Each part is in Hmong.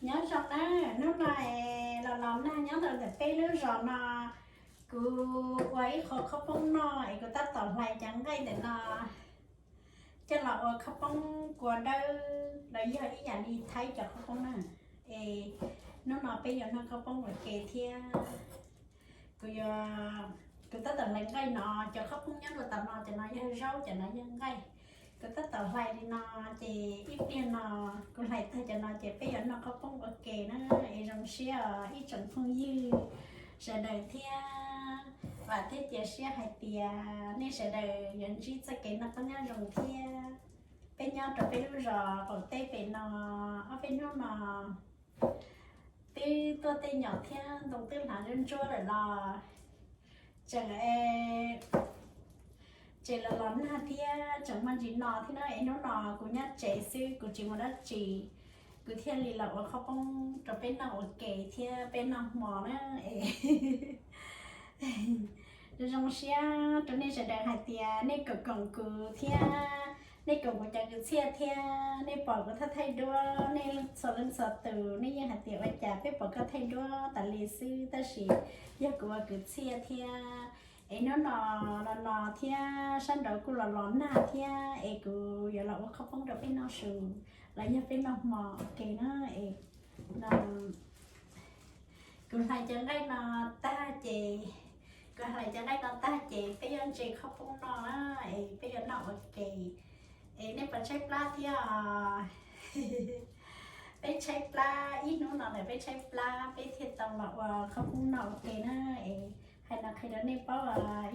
Nyob zoo na, hnub no es los los nag nyob rau ntawm peb lub zos no, kuv ua ib qho khaub poob noj es kuv tab tom hlais cov nqaij ntawm no coj los ua khaub poob kua dawb los yog ib yam li thaib cov khaub poob na. Es hnub no peb yuav noj khaub poob ua ke thiab. Kuv yuav, kuv tab tom hlais nqaij no, cov khaub poob nyob rau tom no, cov no yog zaub, cov no yog nqaij. Kuv tab tom hlais li no, ces ib pliag no kuv hlais tag cov no ces peb yuav noj khaub poob ua ke na. Es zoo siab os ib tsoom phooj ywg sawv daws thiab, vam thiab cia siab hais tias nej sawv daws yuav ntsib txoj kev noj qab nyob zoo thiab. Peb nyob rau peb lub zos qaum teb pem no, ob peb hnub no twb tuaj tej nyom thiab ntoo twb hlav ntsuab ntsuab lawm los tseem, tseem los los nag thiab tseem muaj ntsis no thiab na. Es hnub no kuv nyob tsev xwb, kuv tsis mus dab tsi, kuv thiaj li los ua khaub poob rau peb noj ua ke thiab peb noj hmo na. Es zoo siab rau nej sawv daws hais tias nej koom koom kuv thiab, nej koom kuv cov kwv txhiaj thiab, nej pom kuv thaij thaij duab, nej txhua leej txhua tus nej yeej hais tias ua cas peb pom koj thaij duab tas li xwb tab sis yog kuv ua kwv txhiaj thiab. Es hnub no los no thiab sab nraud kuj los los nag thiab es kuv yuav los ua khaub poob rau peb noj su los yog peb noj hmo ua ke na. Es no kuv hlais cov nqaij no tag ces, kuv hlais cov nqaij no tag ces peb yuav ntse khaub poob noj na, es peb yuav noj ua ke. Es nej puas tshaib plab thiab os? Peb tshaib plab, ib hnub no lawm peb tshaib plab peb thiaj tau los ua khaub poob noj ua ke na. Es hais no qhia rau nej paub,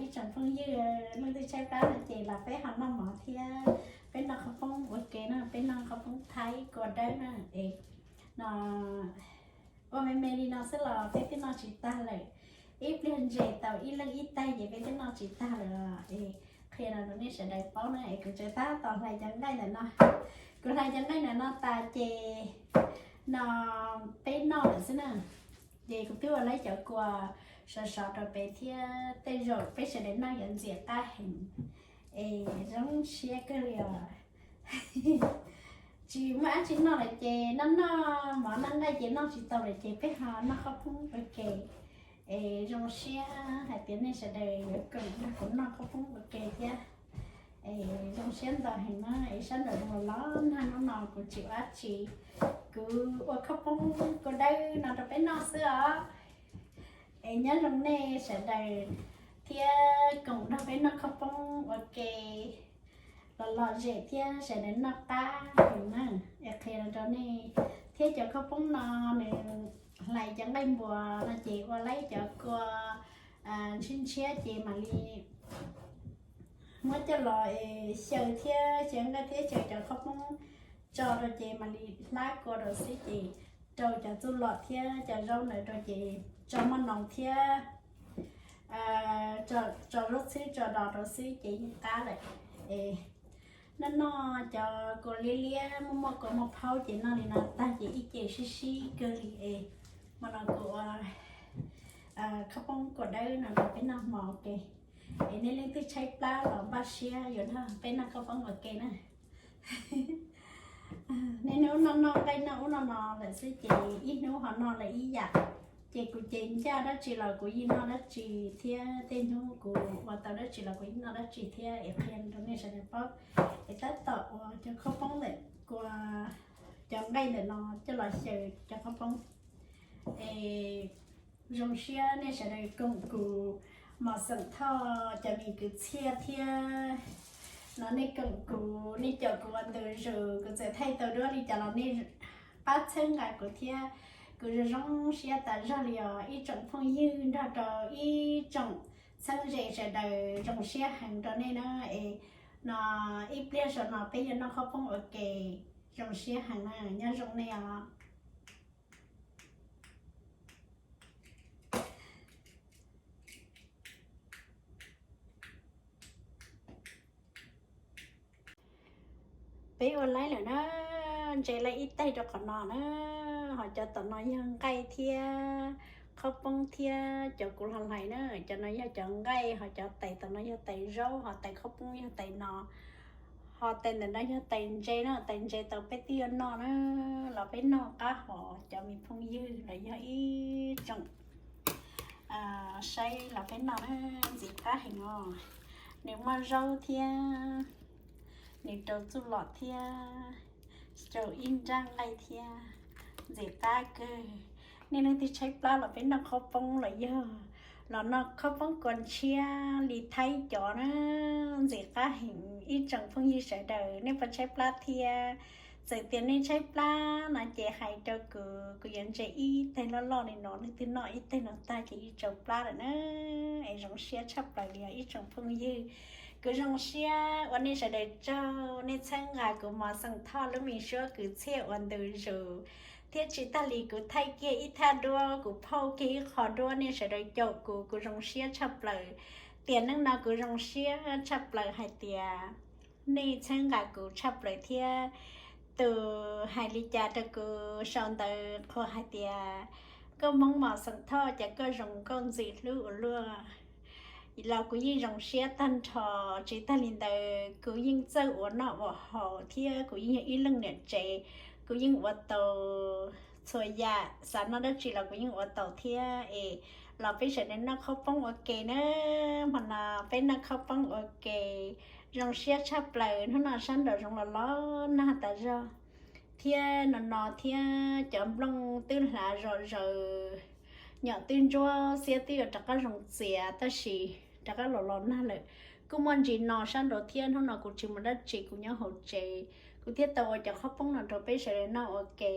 ib tsoom phooj ywg leej twg tshaib plab no ces los peb ho noj mov thiab peb noj khaub poob ua ke na, peb noj khaub poob thaib kua dawb na. Es no ua me me li no xwb los peb twb noj tsis tag lawm. Ib pliag ntse tau ib leeg ib taig ces peb twb noj tsis tag lawm. Es qhia no rau nej sawv daws paub na, es kuv tseem tab tom hlais cov nqaij ntawm no. Kuv hlais cov nqaij ntawm no tas ces no peb noj lawm xwb na. Ces kuv twb ua laib cov kua sov sov rau peb thiab tej zaum peb sawv daws noj yuav ntxim qab heev. Es zoo siab kawg li os. Tsis muaj dab tsi noj lawm ces noj noj mov noj nqaij ces noj tsis tau lawm ces peb ho noj khaub poob ua ke. Es zoo siab hais tias nej sawv daws yuav koom nrog kuv noj khaub poob ua ke thiab. Es zoo siab ntau heev na, es sab nraum los los nag hnub no kuv tsis ua dab tsi, kuv ua khaub poob kua dawb no rau peb noj xwb os. Es nyob zoo nej sawv daws thiab koom nrog peb noj khaub poob ua ke los lom zem thiab sawv daws noj qab heev na. Es qhia rau nej thiab cov khaub poob no nws hlais cov nqaij npuas no ces ua laib cov kua ntshiab ntshiab ces mam li muab coj los es xyaw thiab xyaw nqaij thiab xyaw cov khaub poob tso rau ces mam li hlab kua rau xwb ces rau cov txuj lom thiab cov zaub ntawd rau ces tso maj noos thiab tso zaub txhwb tso dos rau xwb ces yeej qab lawm. Es noj noj cov kua liab liab muaj muaj kua muaj phaub ces noj li no tag ces ib ce sib sib kawg li es hmo no kuv ua khaub poob kua dawb no rau peb noj hmo ua ke. Es nej leej twg tshaib plab los npaj siab yuav nrog peb noj khaub poob ua ke na. Niaj hnub noj noj nqaij noj ub noj no lawm xwb ces ib hnub ho noj lawm ib yam. Ces kuv ces ncaj dab tsi los kuv yeej noj dab tsi thiab, tej hnub kuv ua tau dab tsi los kuv yeej noj dab tsi thiab. Es qhia rau nej sawv daws paub, es tab tom ua cov khaub poob ntawm kua, cov nqaij ntawm no coj los xyaw cov khaub poob. Es zoo siab nej sawv daws koom kuv, mos xeem thoj cov me kwv txhiaj thiab no nej koom kuv, nej caum kuv ua ntu zus, kuv txawm thaij tau duab li cas los nej pab txhawb nqa kuv thiab. Kuv zoo zoo siab tas zog li os ib tsoom phooj ywg nrog rau ib tsoom txheeb ze sawv daws, zoo siab heev rau nej na. Es no ib pliag saum no peb yuav noj khaub poob ua ke, zoo siab heev na, nyob zoo nej os. Peb ua laib lawm na, ntse laib ib taig rau qhov no na, ho cov tom no yog nqaij thiab khaub poob thiab cov kuv los hlais na, cov no yog cov nqaij, ho cov tais tom no yog tais zaub, ho tais khaub poob yog tais no, Ho tais ntawm no yog tais ntses no, tais ntses tau peb twb yuav noj na, los peb noj qab hov cov me phooj ywg los yog ib tsoom saib los peb noj na, ntxim qab heev os. Nws muaj zaub thiab, nws rau txuj lom thiab, rau ib nrab nqaij thiab, ntxim qab kawg. Nej leej twg tshaib plab los peb noj qhaub poob los yog los noj qhaub poob kua ntshiab li Thaib cov na, ntxim qab heev ib tsoom phooj ywg sawv daws. Nej puas tshaib plab thiab? Txawm tias nej tshaib plab no ces hais rau kuv, kuv yuav ntse ib teg loj loj li no, leej twg noj ib teg no tag ces yeej tsaus plab lawm na. Es zoo siab tshaj plaws li os ib tsoom phooj ywg. Kuv zoo siab ua nej sawv daws tsaug, nej txhawb nqa kuv mos xeem thoj lub me suab kwv txhiaj ua ntu zus, thiab tsis tag li kuv thaij kiag ib thaj duab, kuv phauj kiag ib qho duab, nej sawv daws caum kuv, kuv zoo siab tshaj plaws. Tiam neej no kuv zoo siab tshaj plaws hais tias nej txhawb nqa kuv tshaj plaws thiab. Tus hais li cas rau kuv sau ntawv qhuas hais tias, koj Hmoob mos xeem thoj, cas koj zoo nkauj ntxim hlub ua luaj, los kuv yeej zoo siab tag nrho. Tsis tag li ntawd kuv yeej txawj ua noj ua haus thiab kuv yeej yog ib leej niam tsev, kuv yeej ua tau txhua yam, xav noj dab tsi los kuv yeej ua tau thiab. Es los peb sawv daws noj qhaub poob ua ke na, hmo no peb noj qhaub poob ua ke. Zoo siab tshaj plaws, hnub no sab nraum zoov los los nag tas zog thiab no no thiab cov nplooj twb hlav zom zaws, nyom twb ntsuab, xiab twb yuav rov qab zoo txias tab sis rov qab los los nag lawm. Kuj muaj ntsis no sab nraud thiab, hnub no kuv tsis mus dab tsi, kuv nyob hauv tsev, kuv thiaj tau ua cov qhaub poob no rau peb sawv daws noj ua ke.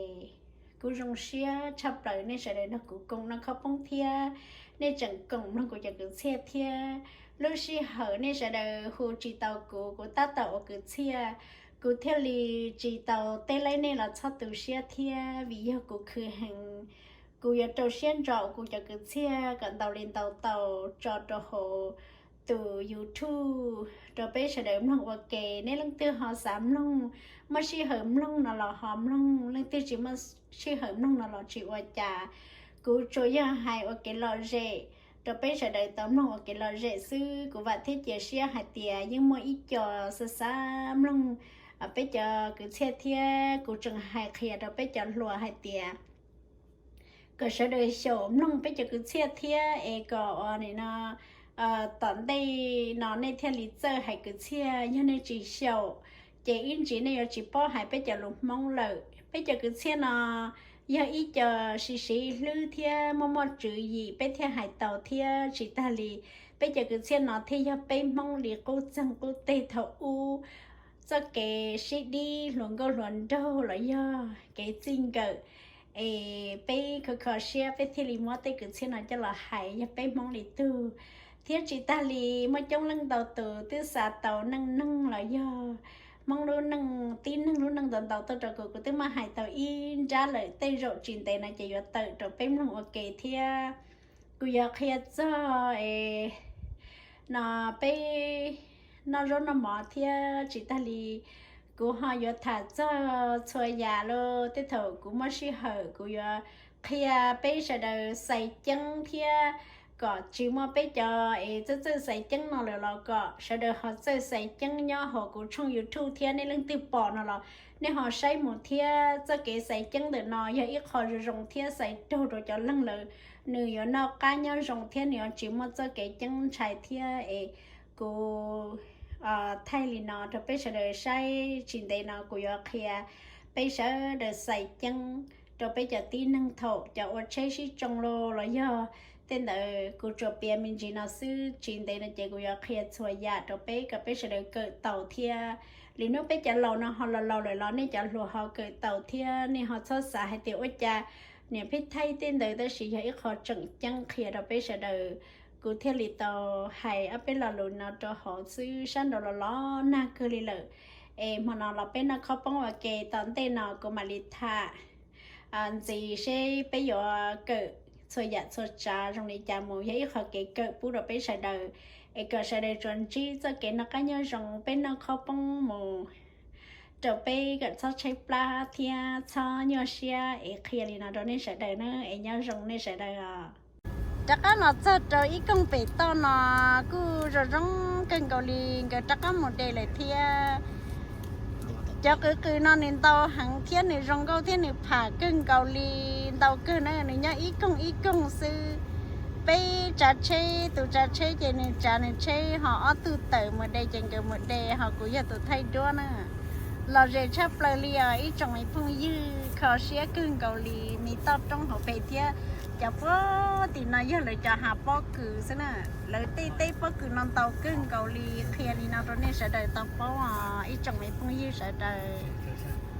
Kuv zoo siab tshaj plaws nej sawv daws nrog kuv koom noj qhaub poob thiab, nej tseem koom mloog kuv cov kwv txhiaj thiab. Lub sij hawm nej sawv daws hu tsis tau kuv, kuv tab tom ua kwv txhiaj, kuv thiaj li tsis tau teb laib nej los txhob tu siab thiab, vim yog kuv khwv heev. Kuv yuav rau siab ntso kuv cov kwv txhiaj kom ntau li ntau tau tso rau hauv tus YouTube rau peb sawv daws mloog ua ke. Nej leej twg ho xav mloog, muaj sij hawm mloog no los ho mloog, leej twg tsis muaj sij hawm mloog no los tsis ua cas. Kuv tsuas yog hais ua kev lom zem rau peb sawv daws tau mloog ua kev lom zem xwb. Kuv vam thiab cia siab hais tias yeej muaj ib co xav xav mloog peb cov kwv txhiaj thiab. Kuv tseem hais qhia rau peb cov hluas hais tias kom sawv daws xyaum mloog peb cov kwv txhiaj thiab es kom ua nim no tom ntej no nej thiaj li txawj hais kwv txhiaj. Yog nej tsis xyaum ces ib ntsis nej yuav tsis paub hais peb cov lus Hmoob lawm. Peb cov kwv txhiaj no yog ib co siv siv hlwb thiab muaj muaj tswv yim peb thiaj hais tau thiab. Tsis tag li peb cov kwv txhiaj no thiaj yog peb Hmoob li qub txeeg qub teg thaum ub, txoj kev sib dib hluas nkauj hluas nraug los yog kev txij nkawm, es peb kho kho siab peb thiaj li muab tej kwv txhiaj no coj los hais yog peb Hmoob li tug. Thiab tsis tag li muaj coob leej ntau tus twb xa tau neej neeg los yog Hmoob lub neej, tib neeg lub neej ntau ntau tuaj rau kuv, kuv twb muab hais tau ib nrab lawm. Tej zaum tsis ntev no ces yuav tawm rau peb mloog ua ke thiab. Kuv yuav qhia txog es no peb noj zaub noj mov thiab. Tsis tag li kuv ho yuav tham txog txhua yam los tej thaum kuv muaj sij hawm kuv yuav qhia peb sawv daws xais ceeb thiab, kom tsis muaj peb cov es txawj txawj xais ceeb no lawm los kom sawv daws ho txawj xais ceeb nyob hauv kuv tshooj YouTube thiab. Nej leej twg pom no los nej ho saib mus thiab. Txoj kev xais ceeb ntawm no yog ib qho zoo zoo thiab xais raug rau cov leej lawm, nws yuav noj qab nyob zoo thiab nws yuav tsis muaj txoj kev ceeb ntshai thiab. Es kuv thaij li no rau peb sawv daws saib. Tsis ntev no kuv yuav qhia peb sawv daws xais ceeb rau peb cov tib neeg thaum cov ua tsheb sib tsoo los los yog tej ntawd. Kuv tsuas piav me ntsis no xwb, tsis ntev no ces kuv yuav qhia txhua yam rau peb kom peb sawv daws kawm tau thiab. Lwm hnub peb cov laus no ho laus laus lawm los nej cov hluas ho kawm tau thiab. Nej ho txhob xav hais tias ua cas niam pheej thaij tej ntawd, tab sis yog ib qho tseem ceeb qhia rau peb sawv daws. Kuv thiaj li tau hais ob peb lo lus no rau hauv xwb, sab nraud los los nag kawg li lawm. Es hmo no los peb noj khob poob ua ke, tom ntej no kuv mam li tham ntxiv seb peb yuav kawm txhua yam txhua tsav zoo li cas mus, yog ib qho kev kawm pub rau peb sawv daws, es kom sawv daws tsuas ntsib txoj kev noj qab nyob zoo, peb noj khob poob mus rau peb kom txhob tshaib plab thiab txhob nyuaj siab. Es qhia li no rau nej sawv daws na, es nyob zoo nej sawv daws os. Rov qab los txog rau ib koog pem toj no kuj zoo zoo kawg nkaus li, nkawd rov qab mus de lawm thiab. Cov qws qws no nws ntau heev thiab nws zoo nkauj thiab nws pham kawg nkaus li, ntau kawg na, nws nyob ib koog ib koog xwb. Peb tsav tsheb, tus tsav tsheb ces nws tsav nws tsheb, ho ob tug tawm mus de ces nkawd mus de, ho kuv yog tus thaij duab na. Los ze tshaj plaws li os ib tsoom me phooj ywg, kho siab kawg nkaus li. Me toj roob hauv pes thiab cov pob tim no yog lawv cov hav pob kws xwb na. Lawv tej teb pob kws no ntau kawg nkaus li, qhia li no rau nej sawv daws tau paub os ib tsoom me phooj ywg sawv daws.